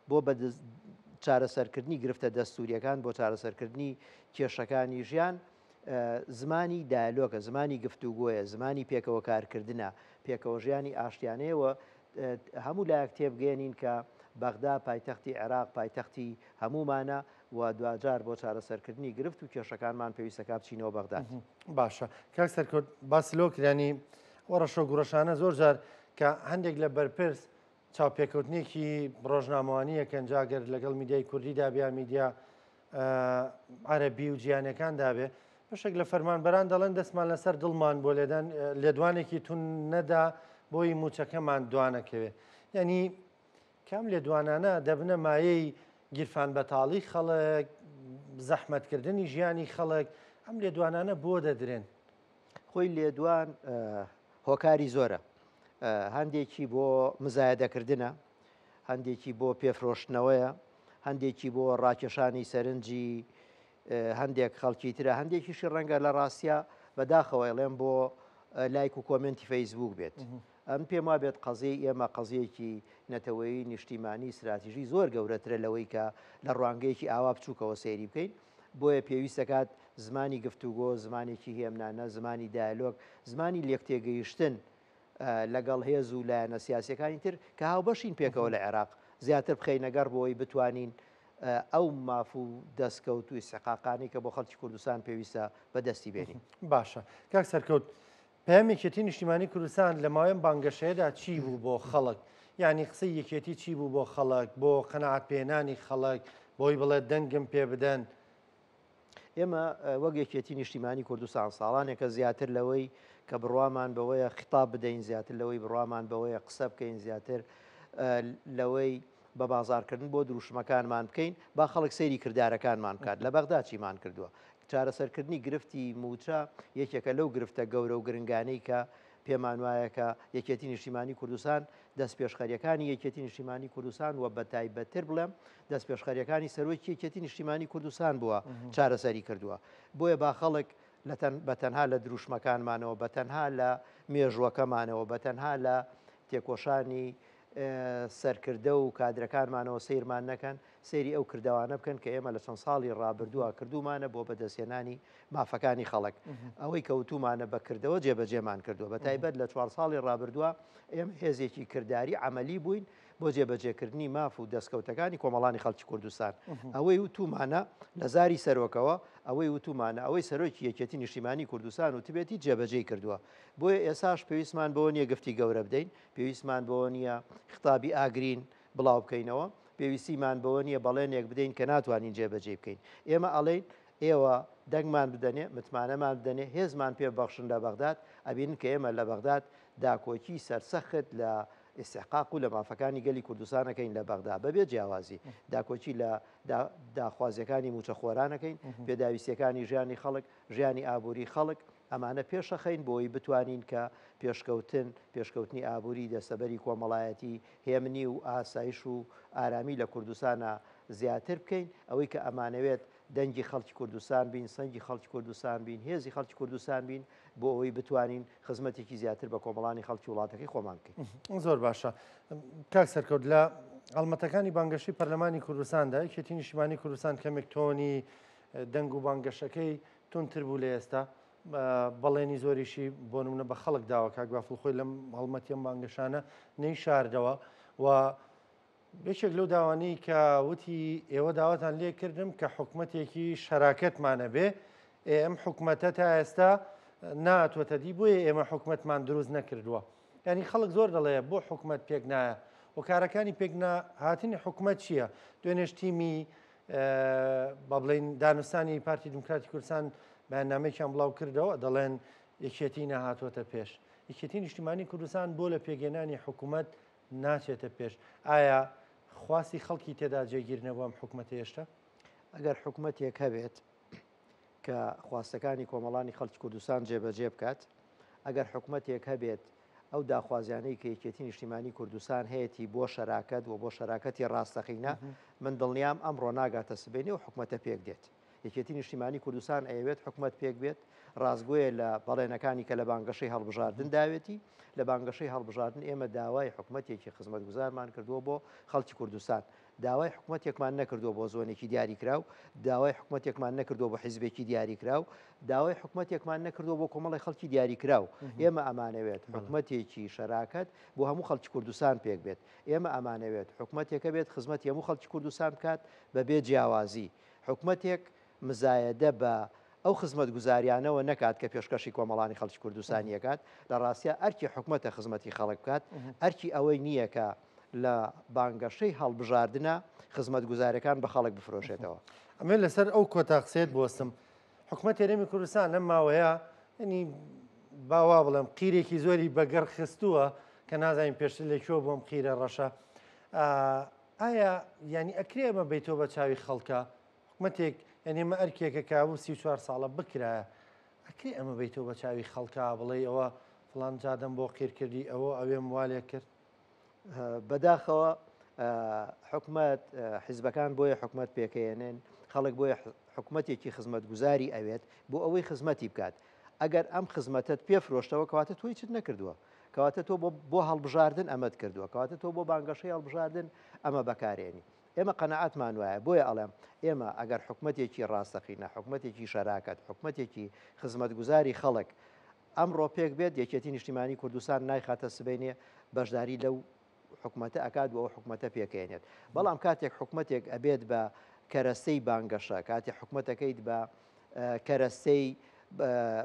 بۆ بە چارەسەرکردنی گرفتە دەستوورییەکان، بۆ چارەسەرکردنی کێشەکانی ژیان، زمانی دایالۆگە، زمانی گفتوگۆیە، زمانی پێکەوە کارکردنە، پێکەوەژیانی ئاشتیانەیە و هەموو لایەک تێبگەیەنین کە بەغدا پایتەختی عێراق، پایتەختی هەموومانە و دواجار بۆ چارەسەرکردنی گرفت و کێشەکانمان پێویستەکا بچینەوە بەغداد. باشە کاک سەرکەوت باس لەوە کرانی ئەو ڕەشۆ گوڕەشانە زۆر جار کە هەندێک لە بەرپرس چاوپێکەوتنێکی ڕۆژنامەوانی یەکەن جا گەر لەگەڵ میدیای کوردیدا بێ یا میدیا عەرەبی و جیهانیەکاندا بێ بەشێک لە فەرمانبەران دەڵێن دەستمان لەسەر دڵمان بۆ لێدان لێدوانێکی تون نەدا بۆی موچەکەمان دوانەکەوێ یعنی کام لێدوانانە دەبنە مایەی گیرفان بەتاڵی خەڵک زەحمەتکردنی ژیانی خەڵک ئەم لێدوانانە بۆ دەدرێن؟ خۆی لێدوان هۆکاری زۆرە هەندێکی بۆ مزایەدەکردنە هەندێکی بۆ پێفرۆشتنەوەیە هەندێکی بۆ ڕاکێشانی سەرنجی هەندێک خەڵکی ترە هەندێکیشی ڕەنگە لە ڕاستە بەداخەوە ئەڵێم بۆ لایک و کۆمنتی فەیسبوک بێت ئەم پێم وابێت قەزیەی ئێمە قەزیەکی نەتەوەیی نیشتیمانی ستراتیژی زۆر گەورەترە لەوەی کە لە ڕوانگەیەکی ئاوا بچووکەوە سەیری بکەین بۆیە پێویستەکات زمانی گفتوگۆ زمانێکی هێمنانە زمانی دایالۆگ زمانی لێکتێگەیشتن لەگەڵ هێز و لایەنە سیاسیەکانی تر کە هاوبەشین پێکەوە لە عێراق زیاتر بخەینە گەڕ بۆی بتوانین ئەو ماف و دەستکەوت و ئیستحقاقانەی کە بۆ خەڵکی کوردستان پێویستە بەدەستی بێنین. باشە کاک سەرکەوت پەیامی یەکێتی نیشتیمانی کوردستان لە ماوەی ئەم بانگەشەیەدا چی بوو بۆ خەڵک؟ یانی قسەی یەکێتی چی بوو بۆ خەڵک، بۆ قەناعەت پێهێنانی خەڵک، بۆی بڵێت دەنگم پێ بدەن؟ ئێمە وەک یەکێتی نیشتیمانی کوردستان ساڵانێکە زیاتر لەوەی کە بڕوامان بەوەیە خیتاب بدەین، زیاتر لەوەی بڕوامان بەوەیە قسە بکەین، زیاتر لەوەی بە بازاڕکردن بۆ دروشمەکانمان بکەین، با خەڵک سەیری کردارەکانمان بکات، لە بەغدا چیمان کردووە. چارەسەرکردنی گرفتی مووچە یەکێکە لەو گرفتە گەورە و گرنگانەی کە پێمان وایە کە یەکێتی نیشتیمانی کوردستان دەستپێشخەریەکانی یەکێتی نیشتیمانی کوردستان و بەتایبەتتر بڵێم دەستپێشخەریەکانی سەرۆکی یەکێتی نیشتیمانی کوردستان بووە چارەسەری کردووە. بۆیە با خەڵک بە تەنها لە دروشمەکانمانەوە، بە تەنها لە مێژووەکەمانەوە، بە تەنها لە تێکۆشانی سەرکردە و کادرەکانمانەوە سەیرمان نەکەن، سەیری ئەو کردەوانە بکەن کە ئێمە لە چەند ساڵی ڕابردووە کردوومانە بۆ بەدەستهێنانی مافەکانی خەڵک. ئەوەی کە وتوومانە بە کردەوە جێبەجێمان کردووە. بە تایبەت لە چوار ساڵی ڕابردووە ئێمە هێزێکی کرداری عەمەلی بووین بۆ جێبەجێکردنی ماف و دەستکەوتەکانی کۆمەڵانی خەڵکی کوردستان. ئەوەی وتوومانە لە زاری سەرۆکەوە، ئەوەی وتوومانە، ئەوەی سەرۆکی یەکێتی نیشتیمانی کوردستان وتبێتی جێبەجێی کردووە. بۆیە ئێساش پێویستمان بەوە نییە گفتی گەورە بدەین، پێویستمان بەوە نییە خیتابی ئاگرین بڵاو بکەینەوە، پێویستیمان بەوە نییە بەڵێنێک بدەین کە ناتوانین جێبەجێی بکەین. ئێمە ئەڵێین ئێوە دەنگمان بدەنێ، متمانەمان بدەنێ، هێزمان پێ ببەخشن لە بەغداد، ئەبینن کە ئێمە لە بەغداد داکۆکی سەرسەخت لە ئیستحقاق و لە مافەکانی گەلی کوردستان ئەکەین لە بەغدا بەبێ جیاوازی، داکۆکی لە داخوازییەکانی مووچەخۆران ئەکەین، پێداویستییەکانی ژیانی خەڵک، ژیانی ئابووری خەڵک، ئەمانە پێشەخەین بۆی بتوانین کە پێشکەوتن، پێشکەوتنی ئابووری، دەستەبەری کۆمەڵایەتی، هێمنی و ئاسایش و ئارامی لە کوردستانا زیاتر بکەین. ئەوەی کە ئەمانەوێت دەنگی خەڵکی کوردستان بین، سەنگی خەڵکی کوردستان بین، هێزی خەڵکی کوردستان بین بۆ ئەوەی بتوانین خزمەتێکی زیاتر بە کۆمەڵانی خەڵکی وڵاتەکەی خۆمان بکەین. زۆر باشە کاک سەرکەوت لە هەڵمەتەکانی بانگەشەی پەرلەمانی کوردستاندا یەکێتی نیشتیمانی کوردستان کەمێک تۆنی دەنگ و بانگەشەکەی توندتر بوو لە ئێستا، بەڵێنی زۆریشی بۆ نمونە بە خەڵک داوە، کاک بافڵ خۆی لەم هەڵمەتی ئەم بانگەشانە نەیشاردەوە و یەکێک لەو داوانەی کە وتی ئێوە داواتان لێ کردم کە حکومەتێکی شەراکەتمانە بێ، ئێ ئەم حکومەتە تا ئێستا ناتوەتە دی، بۆیە ئێمە حکومەتمان دروست نەکردووە. یعنی خەڵک زۆر دەڵێ بۆ حکومەت پێک نایە، هۆکارەکانی پێک هاتنی حکومەت چییە؟ دوێنێش تیمی با بڵێین دانوستانی پارتی دیموکراتی کوردستان بەیاننامەیەکیان بڵاو کردەوە دەڵێن یەکێتی نەهاتووەتە پێش. یەکێتی نیشتیمانی کوردستان بۆ لە پێکهێنانی حکوومەت ناچێتە پێش؟ ئایا خواستی خەڵکی تێدا جێگیر نەبوو ئەم حکوومەتە هێشتا؟ ئەگەر حکوومەتێک هەبێت کە خواستەکانی کۆمەڵانی خەڵکی کوردستان جێبەجێ بکات، ئەگەر حکومەتێک هەبێت ئەو داخوازیانەی کە یەکێتی نیشتیمانی کوردستان هەیەتی بۆ شەراکەت و بۆ شەراکەتی ڕاستەقینە، من دڵنیام ئەمڕۆ ناگاتە سبەینێ و حکومەتە پێک دێت. یەکێتی نیشتیمانی کوردستان ئەیەوێت حکومەت پێک بێت، ڕاستگۆیە لە بەڵێنەکانی کە لە بانگەشەی هەڵبژاردن داوێتی، لە بانگەشەی هەڵبژاردن ئێمە داوای حکومەتێکی خزمەتگوزارمان کردووە بۆ خەڵکی کوردستان، داوای حکومەتێکمان نەکردووە بۆ زۆنێکی دیاریکراو، داوای حکومەتێکمان نەکردووە بۆ حیزبێکی دیاریکراو، داوای حکومەتێکمان نەکردووە بۆ کۆمەڵی خەڵکی دیاریکراو. ئێمە ئەمانەوێت حکومەتێکی شەراکەت بۆ هەموو خەڵکی کوردستان پێک بێت. ئێمە ئەمانەوێت حکومەتێکە بێت خزمەتی هەموو خەڵکی کوردستان بکات بەبێ جیاوازی. حکومەتێک مزایەدە بە ئەو خزمەتگوزاریانەوە نەکات کە پێشکەشی کۆمەڵانی خەڵکی کوردستانی ئەکات، لە ڕاستیا ئەرکی حکومەتە خزمەتی خەڵک بکات، ئەرکی ئەوەی نییە کە لە بانگەشەی هەڵبژاردنە خزمەتگوزاریەکان بە خەڵک بفرۆشێتەوە. ئەمەوێت لەسەر ئەو کۆتا قسەیەت بوەستم، حکومەتی هەرێمی کوردستان لەم ماوەیە یەنی با وا بڵێم قیرێکی زۆری بەگەڕ خستووە کە نازانین پێشتر لە کوێ بۆم قیرە ڕەشە، ئایا یانی ئەکرێ ئەمە بەیتەوە بە چاوی خەڵکە؟ حکومەتێک یانی ئەمە ئەرکێکە کە بوو 34 ساڵە بکرایە ئەکرێ ئەمە بیتەوە بە چاوی خەڵکا بڵێ ئەوە فڵان جادەم بۆ قیر کردی ئەوە ئەوێم والێ کرد. بەداخەوە حکومەت حیزبەکان بۆیە حکومەت پێکەیەنن خەڵک بۆیە حکومەتێکی خزمەتگوزاری ئەوێت بۆ ئەوەی خزمەتی بکات ئەگەر ئەم خزمەتەت پێ فرۆشتەوە کەواتە تۆ هیچت نەکردووە کەواتە تۆ بۆ هەڵبژاردن ئەمەت کردووە کەواتە تۆ بۆ بانگەشەی هەڵبژاردن ئەمە بەکارێنی ئێمە قەناعەتمان وایە، بۆیە ئەڵێم ئێمە ئەگەر حکومەتێکی ڕاستەقینە، حکومەتێکی شەراکەت، حکومەتێکی خزمەتگوزاری خەڵک ئەمڕۆ پێک بێت، یەکێتی نیشتیمانی کوردستان نایخاتە سبەینێ بەشداری لەو حکومەتە ئەکات و ئەو حکومەتە پێکەێنێت. بەڵام کاتێک حکومەتێک ئەبێت بە کەرەستەی بانگەشە، کاتێک حکومەتەکەیت بە کەرەستەی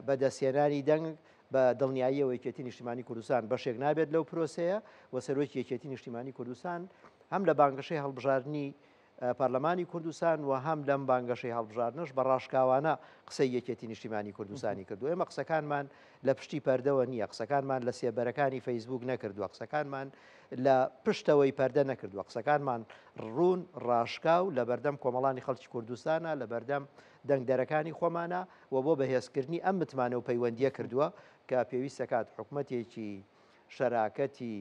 بەدەستهێنانی دەنگ، بە دڵنیاییەوە یەکێتی نیشتیمانی کوردستان بەشێک نابێت لەو پرۆسەیە و سەرۆکی یەکێتی نیشتیمانی کوردستان هەم لە بانگەشەی هەڵبژاردنی پەرلەمانی کوردستان و هەم لەم بانگەشەی هەڵبژاردنەش بە ڕاشکاوانە قسەی یەکێتی نیشتیمانی کوردستانی کردو. ئێمە قسەکانمان لە پشتی پەردەوە نییە، قسەکانمان لە سێبەرەکانی فەیسبوک نەکردووە، قسەکانمان لە پشتەوەی پەردە نەکردووە، قسەکانمان ڕوون ڕاشکاو لە بەردەم کۆمەڵانی خەڵکی کوردستانە، لە بەردەم دەنگدەرەکانی خۆمانە و بۆ بەهێزکردنی ئەم متمانە و پەیوەندییە کردووە کە پێویستەکات حکومەتێکی شەراکەتی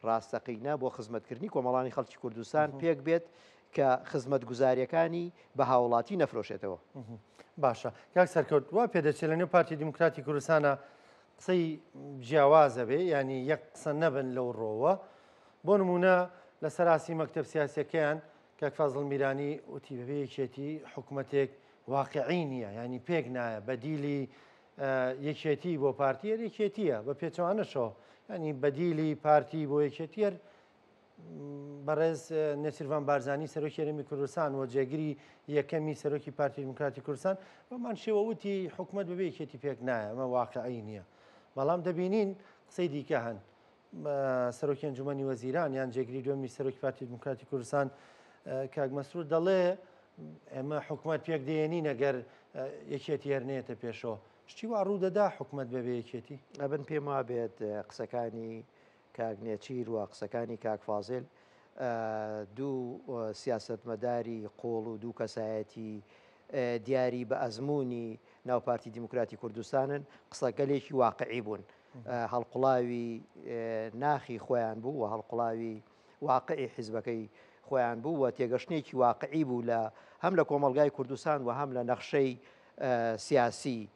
ڕاستەقینە بۆ خزمەتکردنی کۆمەڵانی خەڵکی کوردستان پێک بێت کە خزمەتگوزارییەکانی بە هاوڵاتی نەفرۆشێتەوە. باشە کاک سەرکەوت، وا پێدەچێت لە نێو پارتی دیموکراتی کوردستانە قسەی جیاوازە بێ، یعنی یەک قسە نەبن لەو ڕۆوە. بۆ نمونە لە سەراسی مەکتەب سیاسیەکەیان کاک فازڵ میرانی وتی بەبێ یەکێتی حکومەتێک واقعی نییە، یعنی پێک نایە، بەدیلی یەکێتی بۆ پارتی هەر یەکێتیە، بە پێچەوانەشەوە ینی بەدیلی پارتی بۆ یەکێتی هەر بەڕێز نێچیرڤان بارزانی سەرۆکی هەرێمی کوردستان و جێگری یەکەمی سەرۆکی پارتی دیموکراتی کوردستان بەمان شێوە وتی حکومەت بەبێ یەکێتی پێک نایە، ئەمە واقعی نییە. بەڵام دەبینین قسەی دیکە هەن. سەرۆکی ئەنجومەنی وەزیران یان جێگری دووەمی سەرۆکی پارتی دیموکراتی کوردستان کاک مەسرور دەڵێ ئێمە حکومەت پێک دێنین ئەگەر یەکێتی هەر نێتە پێشەوە. شتی وا ڕوو دەدا حکومەت بەبێ یەکێتی؟ ئەبن پێم وابێت قسەکانی کاک نێچیر و قسەکانی کاک فازیل دوو سیاسەتمەداری قوڵ و دوو کەسایەتی دیاری بە ئەزموونی ناو پارتی دیموکراتی کوردستانن، قسەگەلێکی واقعی بوون. هەڵقوڵاوی ناخی خۆیان بوو و هەڵقوڵاوی واقعی حیزبەکەی خۆیان بوو و تێگەشتنێکی واقعی بوو لە هەم لە کۆمەڵگای کوردستان و هەم لە نەخشەی سیاسی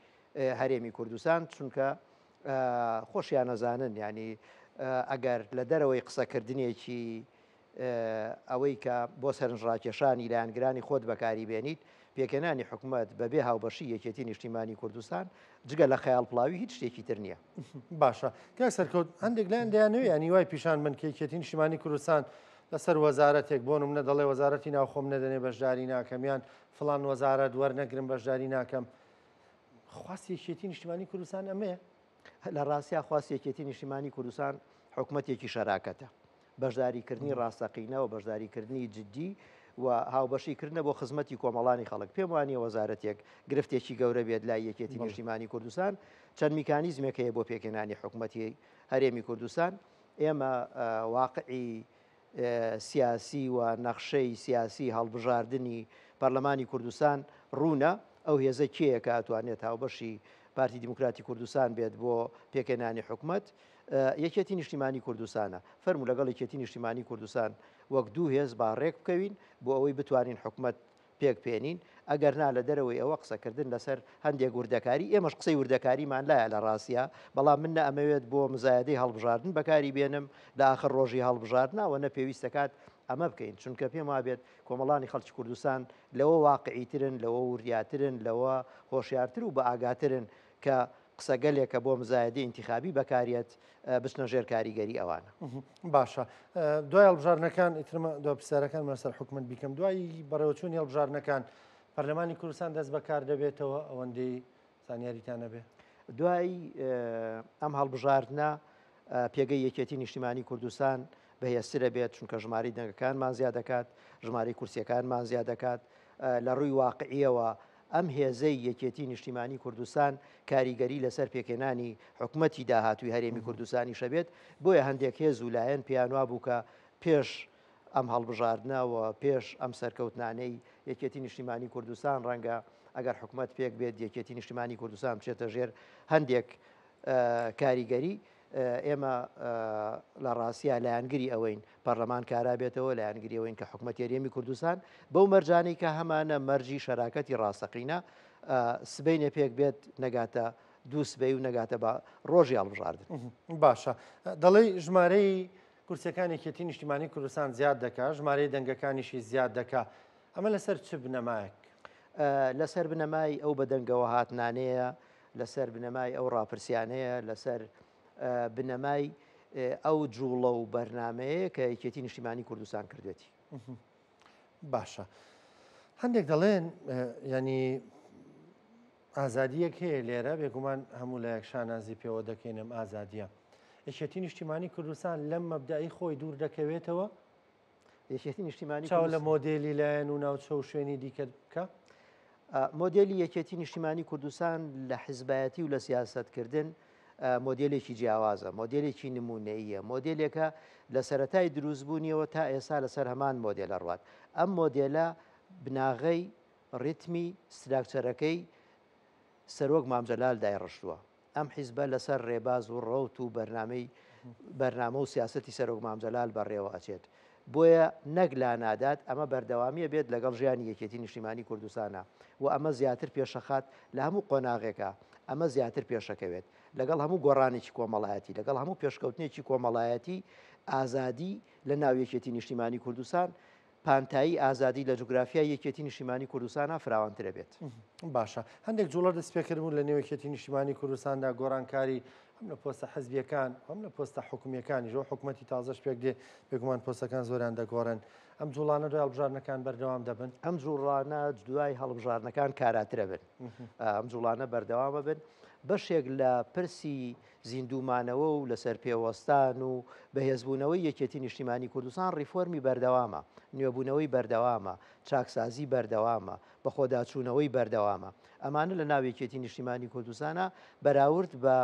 هەرێمی کوردستان چونکە خۆشیان نەزانن ینی ئەگەر لە دەرەوەی قسەکردنێکی ئەوەی کە بۆ سەرنجڕاکێشانی لایەنگرانی خۆت بەکاری بێنیت، پێکهێنانی حکومەت بەبێ هاوبەشی یەکێتی نیشتیمانی کوردستان جگە لە خەیاڵپڵاوی هیچ شتێکی تر نییە. باشە کاک سەرکەوت، هەندێک لایەن دەیانەوێت یانی وای پیشان بن کە یەکێتی نیشتیمانی کوردستان لەسەر وەزارەتێک بۆ نمونە دەڵێ وەزارەتی ناوخۆم نەدەنێ بەشداری ناکەم یان فڵان وەزارەت وەرنەگرم بەشداری ناکەم. خواستی یەکێتی نیشتیمانی کوردستان ئەمەیە؟ لە ڕاستیا خواستی یەکێتی نیشتیمانی کوردستان حکومەتێکی شەراکەتە. بەشداریکردنی ڕاستەقینە و بەشداریکردنی جدی و هاوبەشی کردنە بۆ خزمەتی کۆمەڵانی خەڵک. پێم وانییە وەزارەتێک گرفتێکی گەورە بێت لای یەکێتی نیشتیمانی کوردستان. چەند میکانیزمێک هەیە بۆ پێکهێنانی حکومەتی هەرێمی کوردستان. ئێمە واقعی سیاسی و نەخشەی سیاسی هەڵبژاردنی پەرلەمانی کوردستان ڕوونە. ئەو هێزە کێیە کە ئەتوانێت هاوبەشی پارتی دیموکراتی کوردستان بێت بۆ پێکهێنانی حکومەت؟ یەکێتی نیشتیمانی کوردستانە. فەرموو لەگەڵ یەکێتی نیشتیمانی کوردستان وەک دوو هێز با ڕێک بکەوین بۆ ئەوەی بتوانین حکومەت پێک بێنین، ئەگەر نا لە دەرەوەی ئەوە قسەکردن لەسەر هەندێک وردەکاری، ئێمەش قسەی وردەکاریمان لایە لە ڕاستیا، بەڵام من نە ئەمەوێت بۆ مزایەدەی هەڵبژاردن بەکاری بێنم لە ئاخر ڕۆژی هەڵبژاردنا و نە پێویست دەکات ئەمە بکەین، چونکە پێم وابێت کۆمەڵانی خەڵکی کوردستان لەوە واقعیترن، لەوە وریاترن، لەوە هۆشیارتر و بەئاگاترن کە قسەگەلێک کە بۆ مزایەدەی ئینتیخابی بەکاریەت بچنە ژێر کاریگەری ئەوانە. باشە دوای هەڵبژاردنەکان ئیترمە دو پرسیارەکان لەسەر حکومەت بیکەم دوای بەڕێوەچوونی هەڵبژاردنەکان پەرلەمانی کوردستان دەست بەکار دەبێتەوە ئەوەندەی زانیاریتان نەبێ؟ دوای ئەم هەڵبژاردنە پێگەی یەکێتی نیشتیمانی کوردستان بەهێزترە بێت چونکە ژمارەی دەنگەکانمان زیاد دەکات ژمارەی کورسیەکانمان زیاد دەکات لە ڕووی واقعیەوە ئەم هێزەی یەکێتی نیشتیمانی کوردستان کاریگەری لەسەر پێکهێنانی حکومەتی داهاتووی هەرێمی کوردستانیش هەبێت، بۆیە هەندێک هێز و لایەن پێیانوابوو کە پێش ئەم هەڵبژاردنە و پێش ئەم سەرکەوتنانەی یەکێتی نیشتیمانی کوردستان ڕەنگە ئەگەر حکومەت پێک بێت یەکێتی نیشتیمانی کوردستان بچێتە ژێر هەندێک کاریگەری ئێمە لە ڕاستیا لایەنگری ئەوەین پەرلەمان کارا بێتەوە، لایەنگری ئەوەین کە حکومەتی هەرێمی کوردستان بەو مەرجانەی کە هەمانە مەرجی شەراکەتی ڕاستەقینە سبەینێ پێک بێت نەگاتە دوو سبەی و نەگاتە بە ڕۆژی هەڵبژاردن. باشە دەڵێی ژمارەی کورسیەکانی یەکێتی نیشتیمانی کوردستان زیاد دەکا، ژمارەی دەنگەکانیشی زیاد دەکا، ئەمە لەسەر چ بنەمایەک؟ لەسەر بنەمای ئەو بەدەنگەوە هاتنانەیە لەسەر بنەمای ئەو ڕاپرسیانەیە، لەسەر بنەمای ئەو جوڵە و بەرنامەیە کە یەکێتی نیشتیمانی کوردستان کردوێتی. باشە هەندێک دەڵێن ینی ئازادیەک هەیە لێرە بێگومان هەموو لایەک شانازی پێوە دەکەینم ئازادیە یەکێتی نیشتیمانی کوردستان لەم مەبدەئی خۆی دوور دەکەوێتەوە یەکێتی نیشتیمانی چاو لە مۆدێلی لایەن و ناوچە و شوێنی دیکە بکە؟ مۆدێلی یەکێتی نیشتیمانی کوردستان لە حزبایەتی و لە سیاسەتکردن مۆدێلێکی جیاوازە، مۆدێلێکی نمونەییە، مۆدێلێکە لە سەرەتای دروستبوونیەوە تا ئێستا لەسەر هەمان مۆدێلە ڕوات. ئەم مۆدێلە بناغەی ڕیتمی ستراکچەرەکەی سەرۆک مام جەلال دایڕشتووە. ئەم حیزبە لەسەر ڕێباز و ڕەوت و بەرنامەی بەرنامە و سیاسەتی سەرۆک مام جەلال بەڕێوە ئەچێت. بۆیە نەک لانادات، ئەمە بەردەوامیە بێت لەگەڵ ژیانی یەکێتی نیشتیمانی کوردستانا و ئەمە زیاتر پێشەخات لە هەموو قۆناغێکا ئەمە زیاتر پێشەکەوێت لەگەڵ هەموو گۆڕانێکی کۆمەڵایەتی لەگەڵ هەموو پێشکەوتنێکی کۆمەڵایەتی ئازادی لە ناو یەکێتی نیشتیمانی کوردستان پانتایی ئازادی لە جوگرافیای یەکێتی نیشتیمانی کوردستانا فراوانترە بێت. باشە هەندێک جوڵە دەستپێکردبوون لە نێو یەکێتی نیشتیمانی کوردستاندا گۆڕانکاری هەم لە پۆستە حزبیەکان هەم لە پۆستە حکومیەکانیش و حکومەتی تازەش پێک دێ بێگومان پۆستەکان زۆریان دەگۆڕن ئەم جوڵانە دوای هەڵبژاردنەکان بەردەوام دەبن؟ ئەم جوڵانە دوای هەڵبژاردنەکان کاراترە بن ئەم جوڵانە بەردەوامە بن بەشێک لە پرسی زیندوومانەوە و لەسەرپێوەستان و بەهێزبوونەوەی یەکێتی نیشتیمانی کوردستان ڕیفۆرمی بەردەوامە، نوێبوونەوەی بەردەوامە، چاکسازی بەردەوامە، بەخۆداچوونەوەی بەردەوامە. ئەمانە لە ناو یەکێتی نیشتیمانی کوردستانا بەراورد بە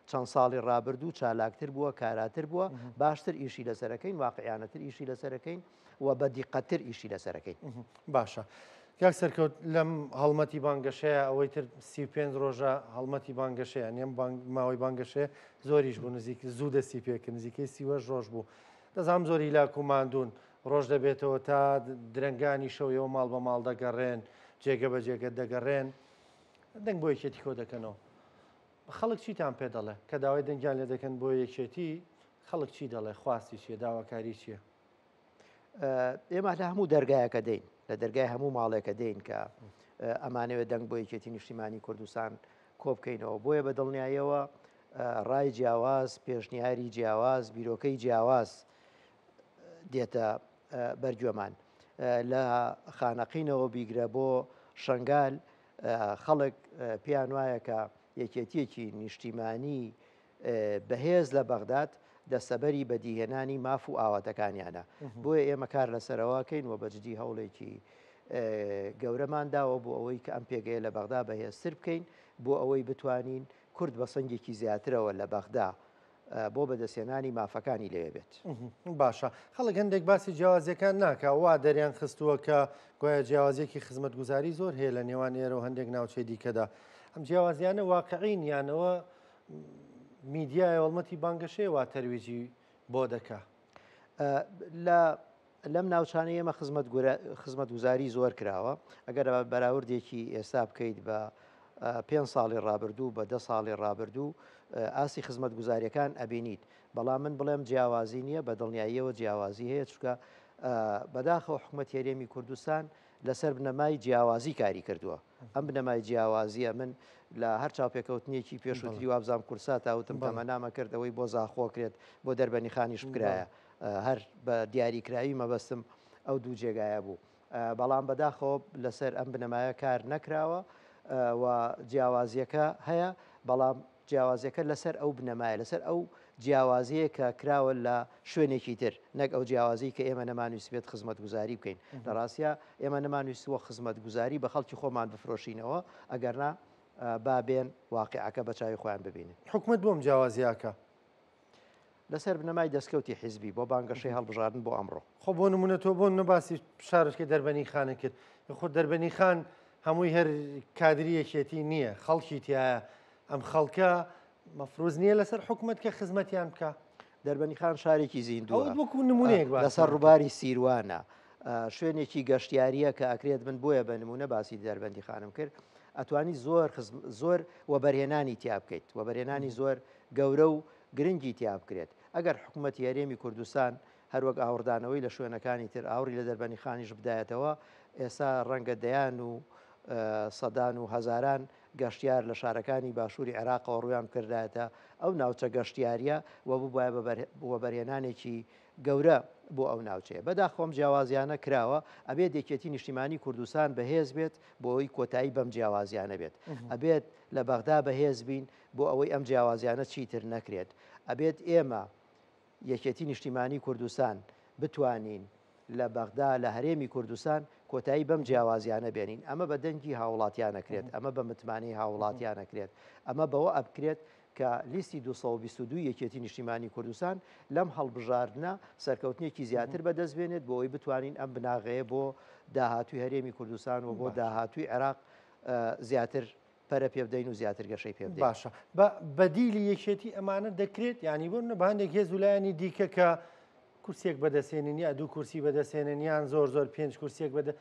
چەند ساڵی ڕابردوو چالاکتر بووە، کاراتر بووە، باشتر ئیشی لەسەرەکەین، واقعیانەتر ئیشی لەسەرەکەین و بە دیقەتتر ئیشی لەسەرەکەین. باشە کاک سەرکەوت لەم هەڵمەتی بانگەشەیە ئەوەی تر 35 ڕۆژە هەڵمەتی بانگەشەیە نێم ماوەی بانگەشەیە زۆریش بوو نزیک زوو دەستی پێکرد نزیکەی 38 ڕۆژ بوو دەزانم زۆر هیلاک و ماندوون ڕۆژ دەبێتەوە تا درەنگانی شەویەوە ماڵ بە ماڵ دەگەڕێن جێگە بە جێگە دەگەڕێن دەنگ بۆ یەکێتی کۆ دەکەنەوە خەڵک چیتان پێ دەڵێ کە داوای دەنگیان لێ دەکەن بۆ یەکێتی خەڵک چی دەڵێ خواستی چیە داواکاری چییە؟ ئێمە لە هەموو دەرگایەکە دەین لە دەرگای هەموو ماڵێکە دەین کە ئەمانەوێت دەنگ بۆ یەکێتی نیشتیمانی کوردستان کۆبکەینەوە بۆیە بە دڵنیاییەوە ڕای جیاواز پێشنیاری جیاواز بیرۆکەی جیاواز دێتە بەرگوێمان لە خانەقینەوە بیگرە بۆ شنگال خەڵک پێیان وایە کە یەکێتیەکی نیشتیمانی بەهێز لە بەغداد دەستەبەری بەدیهێنانی ماف و ئاواتەکانیانە. بۆیە ئێمە کار لەسەرەوەکەین و بەجدی هەوڵێکی گەورەمان داوە بۆ ئەوەی کە ئەم پێگەیە لە بەغدا بەهێزتر بکەین بۆ ئەوەی بتوانین کورد بە سەنگێکی زیاترەوە لە بەغدا بۆ بەدەستهێنانی مافەکانی لەوێ بێت. باشە خەڵک هەندێک باسی جیاوازیەکان ناکا وا دەریان خستووە کە گوایە جیاوازیەکی خزمەتگوزاری زۆر هەیە لە نێوان ئێرە و هەندێک ناوچەی دیکەدا ئەم جیاوازیانە واقعین یانەوە میدیایە وەڵمەتی بانگەشەیە وا تەرویجی بۆ دەکا؟ لە لەم ناوچانەی ئێمە خزمەتگوزاری زۆر کراوە، ئەگەر بەراوردێکی ئێستا بکەیت بە پێنج ساڵی ڕابردوو بە دە ساڵی ڕابردوو ئاستی خزمەتگوزاریەکان ئەبینیت، بەڵام من بڵێم جیاوازی نییە، بە دڵنیاییەوە جیاوازی هەیە، چونکە بەداخەوە حکومەتی هەرێمی کوردستان لەسەر بنەمای جیاوازی کاری کردووە. ئەم بنەمای جیاوازیە من لە هەر چاوپێکەوتنێکی پێشووتری وابزانام کورساتا وتم تەمەنامە کرد ئەوەی بۆ زاخۆ کرێت بۆ دەربەنی خانیش بکرایە هەر بە دیاریکراوی مەبەستم ئەو دوو جێگایە بوو بەڵام بەداخەوە لەسەر ئەم بنەمایە کار نەکراوە و جیاوازیەکە هەیە بەڵام جیاوازیەکە لەسەر ئەو بنەمایە لەسەر ئەو جیاوازیە کە کراوە لە شوێنێکی تر نەک ئەو جیاوازی کە ئێمە نەمانویستبێت خزمەتگوزاری بکەین لە ڕاستیا ئێمە نەمانویستووە خزمەتگوزاری بە خەڵکی خۆمان بفرۆشینەوە ئەگەرنا با بێن واقیعەکە بە چاوی خۆیان ببینن. حکومەت بۆ ئەم جیاوازیاکە؟ لەسەر بنەمای دەستکەوتی حیزبی بۆ بانگەشەی هەڵبژاردن بۆ ئەمڕۆ. خۆ بۆ نمونە تۆ بۆ نمونە باسی شارۆچکەی دەربەنی خانت کرد خۆ دەربەنی خان هەمووی هەر کادری یەکێتی نییە خەڵکی تایە ئەم خەڵکە مەفروز نییە لەسەر حکومت کە خزمەتیان بکە. دەربەنی خان شارێکی زیندووە وەکو نمونەیەک لەسەر ڕووباری سیروانە شوێنێکی گەشتیاریە کە ئەکرێت من بۆیە بە نمونە باسی دەربەندی خانم کرد ئەتوانی زۆر زۆر وەبەرهێنانی تیا بکەیت وەبەرهێنانی زۆر گەورە و گرنگی تیا بکرێت. ئەگەر حکومەتی هەرێمی کوردستان هەروەک ئاوڕدانەوەی لە شوێنەکانی تر ئاوڕی لە دەربەنیخانیش بدایەتەوە، ئێستا ڕەنگە دەیان و سەدان و هەزاران گەشتیار لە شارەکانی باشووری عێراقەوە ڕوویان بکردایەتە ئەو ناوچە گەشتیارییە و ببوایە بە وەبەرهێنانێکی گەورە بۆ ئەو ناوچەیە. بەداخەوە ئەم جیاوازیانە کراوە، ئەبێت یەکێتی نیشتیمانی کوردستان بەهێز بێت بۆ ئەوەی کۆتایی بەم جیاوازیانە بێت. ئەبێت لە بەغدا بەهێز بین بۆ ئەوەی ئەم جیاوازیانە چیتر نەکرێت. ئەبێت ئێمە، یەکێتی نیشتیمانی کوردستان، بتوانین لە بەغدا، لە هەرێمی کوردستان کۆتایی بەم جیاوازیانە بێنین. ئەمە بە دەنگی هاوڵاتیان ئەکرێت، ئەمە بە متمانەی هاوڵاتیان ئەکرێت، ئەمە بەوە ئەبکرێت کە لیستی 222 یەکێتی نیشتیمانی کوردستان لەم هەڵبژاردنە سەرکەوتنێکی زیاتر بەدەست بێنێت بۆ ئەوەی بتوانین ئەم بناغەیە بۆ داهاتووی هەرێمی کوردستان و بۆ داهاتووی عێراق زیاتر پەرە پێ بدەین و زیاتر گەشەی پێ بدەین. باشە بە بەدیلی یەکێتی ئەمانە دەکرێت یانی بۆ نمونە بە هەندێک هێز و لایەنی دیکە کە کورسیەک بەدەستێنن یا دوو کورسی بەدەستێنن یان زۆر زۆر پێنج کورسیەک بەدە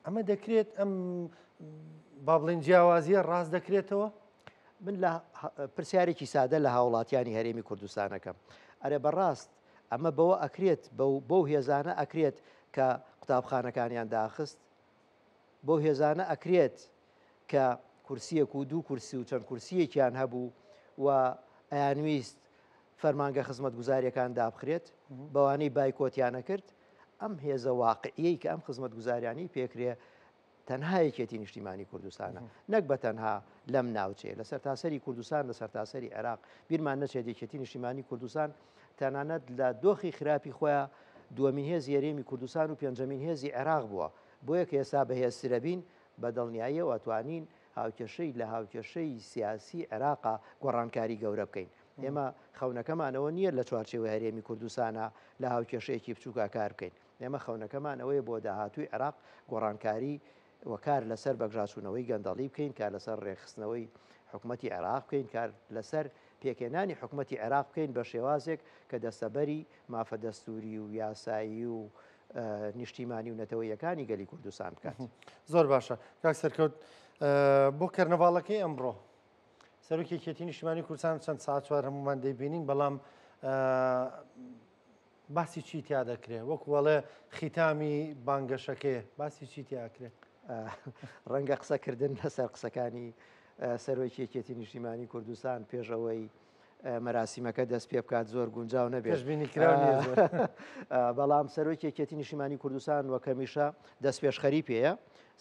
ئەمە دەکرێت ئەم با بڵێن جیاوازیە ڕاست دەکرێتەوە؟ من لە پرسیارێکی سادە لە هاوڵاتیانی هەرێمی کوردستانەکەم ئەرێ بەڕاست ئەمە بەوە ئەکرێت بەو هێزانە ئەکرێت کە قوتابخانەکانیان داخست بەو هێزانە ئەکرێت کە کورسیەک و دوو کورسی و چەند کورسیەکیان هەبوو و ئەیانویست فەرمانگە خزمەتگوزاریەکان دابخرێت بەوانەی بایکۆتیانە کرد ئەم هێزە واقعیەی کە ئەم خزمەتگوزاریانی پێکرێ تەنها یەکێتی نیشتیمانی کوردستانە نەک بە تەنها لەم ناوچەیە لە سەرتاسەری کوردستان لە سەرتاسەری عێراق بیرمان نەچێت یەکێتی نیشتیمانی کوردستان تەنانەت لە دۆخی خراپی خۆیان دووەمین هێزی هەرێمی کوردستان و پێنجەمین هێزی عێراق بووە بۆیە کە ئێستا بەهێزترەبین بە دڵنیاییەوە ئەتوانین هاوکێشەی لە هاوکێشەی سیاسی عێراقا گۆڕانکاری گەورە بکەین. ئێمە خەونەکەمان ئەوە نییە لە چوارچێوەی هەرێمی کوردستانا لە هاوکێشەیەکی بچووکا کار بکەین. ئێمە خەونەکەمان ئەوەیە بۆ داهاتووی عێراق گۆڕانکاری و کار لەسەر بەگژاچوونەوەی گەندەڵی بکەین، کار لەسەر ڕێکخستنەوەی حکومەتی عێراق بکەین، کار لەسەر پێکهێنانی حکومەتی عێراق بکەین بە شێوازێک کە دەستەبەری مافە دەستووری و یاسایی و نیشتیمانی و نەتەوەییەکانی گەلی کوردستان بکات. زۆر باشە کاک سەرکەوت بۆ کەرنەڤاڵەکەی ئەمڕۆ سەرۆکی یەکێتی نیشتیمانی کوردستان چەند ساعت چوار هەمومان دەیبینین بەڵام باسی چی تیا دەکرێت وەکو وەڵێ خیتامی بانگەشەکەی باسی چی تیاکرێت ڕەنگە قسەکردن لەسەر قسەکانی سەرۆکی یەکێتی نیشتیمانی کوردستان پێش ئەوەی مەراسیمەکە دەست پێ بکات زۆر گونجاو نەبێت بەڵام سەرۆکی یەکێتی نیشتیمانی کوردستان وەک هەمیشە دەستپێشخەری پێیە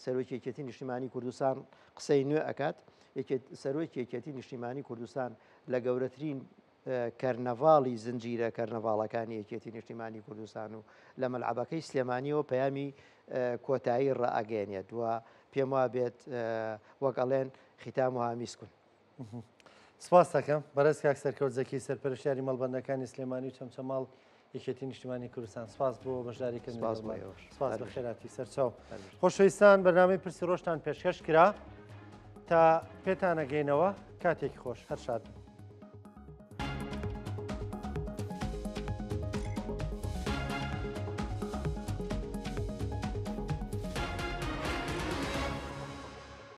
سەرۆکی یەکێتی نیشتیمانی کوردستان قسەی نوێ ئەکات سەرۆکی یەکێتی نیشتیمانی کوردستان لە گەورەترین کەرنەڤاڵی زنجیرە کەرنەڤاڵەکانی یەکێتی نیشتیمانی کوردستان و لە مەلعەبەکەی سلێمانیەوە پەیامی کۆتایی ڕائەگەیەنێت و پێم وابێت وەک ئەڵێن ختام و هامیسکون. سپاس دەکەم بەڕێز کاک سەرکەوت زەکی سەرپەرشتیاری مەڵبەندەکانی سلێمانی و چەمچەماڵ یەکێتی نیشتیمانی کوردستان سپاس بۆ بەشداری کردن سپاس بۆ ئێوەش. سپاس بە خێراتی سەرچاو خۆشەویستان بەرنامەی پرسی ڕۆژتان پێشکەش کرا تا پێتانەگەینەوە کاتێکی خۆش هەر شاد بن.